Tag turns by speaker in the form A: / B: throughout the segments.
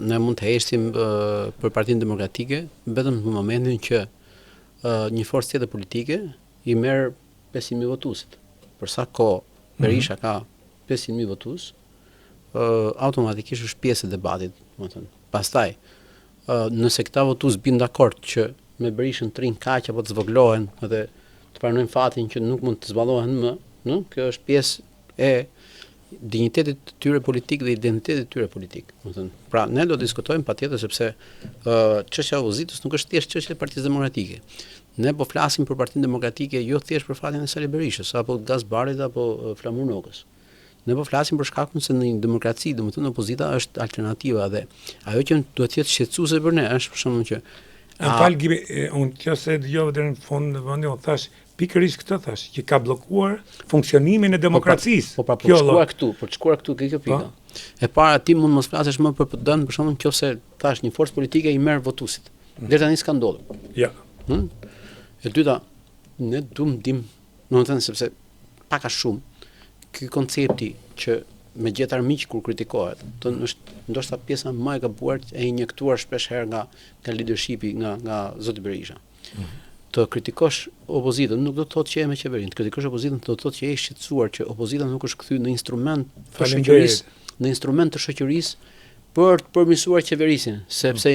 A: Ne mund të heshtim për Partinë Demokratike vetëm në momentin që një forcë tjetër politike i merr 500.000 votuesit. Për sa kohë mhm. Berisha mm -hmm. ka 500.000 votues, automatikisht është pjesë e debatit, domethënë. Pastaj, nëse këta votues bien dakord që me Berishën të rrinë kaq apo të zvogëlohen dhe të pranojnë fatin që nuk mund të zmadhohen më, në, kjo është pjesë e dinjitetit të tyre politik dhe identitetit të tyre politik. Domethënë, pra ne do të diskutojmë patjetër sepse ë çështja e opozitës nuk është thjesht çështje e Partisë Demokratike. Ne po flasim për Partinë Demokratike jo thjesht për fatin e Sali Berishës apo Gaz Bardhit apo Flamur Nokës. Ne po flasim për shkakun se në një demokraci, domethënë opozita është alternativa dhe ajo që duhet të jetë shqetësuese për ne është për shembull
B: që Më fal Gibi, unë kjo se dëgjova deri në fund në vend, unë thash Pikërisht këtë thash, që ka bllokuar funksionimin e po pra, demokracisë.
A: Po pra, po për të shkuar këtu, për të shkuar këtu ke kjo pika. Po. E para ti mund mos flasësh më për PD-n, për shembull, nëse thash një forcë politike i merr votuesit. Mm. Deri tani s'ka ndodhur.
B: Ja.
A: Hm? E dyta, ne duam dim, domethënë sepse pak a shumë ky koncepti që me gjet armiq kur kritikohet, do është ndoshta pjesa më e gabuar e injektuar shpesh herë nga nga leadershipi, nga nga zoti Berisha. Të kritikosh opozitën nuk do të thotë që je me qeverinë, të kritikosh opozitën do të thotë që je i shqetësuar që opozita nuk është kthyer në instrument të shoqërisë, në instrument të shoqërisë për të përmirësuar qeverisjen, sepse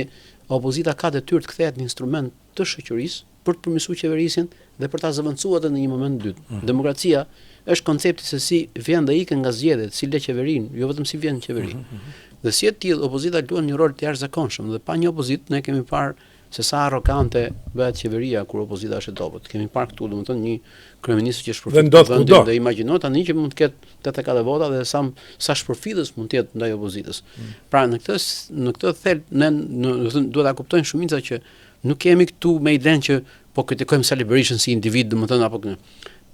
A: opozita ka detyrë të kthehet në instrument të shoqërisë për të përmirësuar qeverisjen dhe për ta zëvendësuar atë në një moment të dytë. Mm. Demokracia është koncepti se si vjen dhe ikën nga zgjedhjet, si lë qeverinë, jo vetëm si vjen në qeveri. Mm -hmm. Dhe si e tillë opozita luan një rol të jashtëzakonshëm dhe pa një opozitë ne kemi parë Se sa arrogante bëhet qeveria kur opozita është e dobët. Kemi parë këtu, domethënë një kryeministër që
B: shpërfillë vendin
A: dhe imagjino tani që mund të ketë 84 vota dhe sa sa shpërfillës mund të jetë ndaj opozitës. Mm. Pra në këtë në këtë thelb ne në, domethënë duhet ta kuptojnë shumica që nuk jemi këtu me idenë që po kritikojmë Sali Berishën si individ, domethënë apo këtë.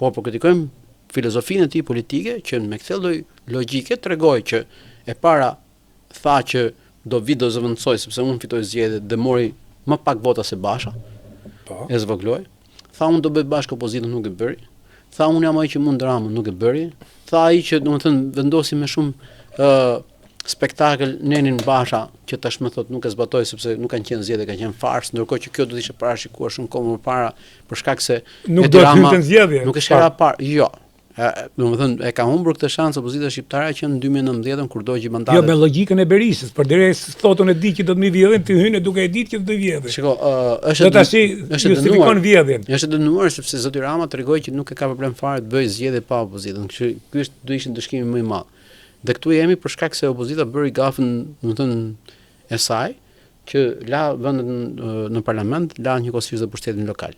A: Po po kritikojmë filozofinë e tij politike që me këtë lloj logjike tregoi që e para tha që do vi do zëvendësoj sepse unë fitoj zgjedhjet dhe mori më pak vota se Basha. Po. E zvogëloi. Tha unë do bëj bashkë opozitën, nuk e bëri. Tha unë jam ai që mund Ramën, nuk e bëri. Tha ai që domethënë vendosi me shumë ë uh, spektakël nenin Basha që tashmë thotë nuk e zbatoj sepse nuk kanë qenë zgjedhje, kanë qenë farsë, ndërkohë që kjo do të ishte parashikuar shumë kohë më parë për shkak se
B: nuk do të hynte në zgjedhje.
A: Nuk është hera e parë. Jo, Domethënë, e ka humbur këtë shans opozita shqiptare që në 2019-ën kur dogji
B: mandatet. Jo, me logjikën e Berishës, përderisa thotë unë e di që do të m'i vjedhin, ti hyn duke e ditë që do të vjedhin.
A: Shiko, uh,
B: është do tash është justifikon vjedhjen.
A: Është dënuar sepse zoti Rama tregoi që nuk e ka problem fare të bëjë zgjedhje pa opozitën. Kështu ky është do ishte ndëshkimi më i madh. Dhe këtu jemi për shkak se opozita bëri gafën, domethënë, e saj që la vendet në, në parlament, la njëkohësisht dhe pushtetin lokal.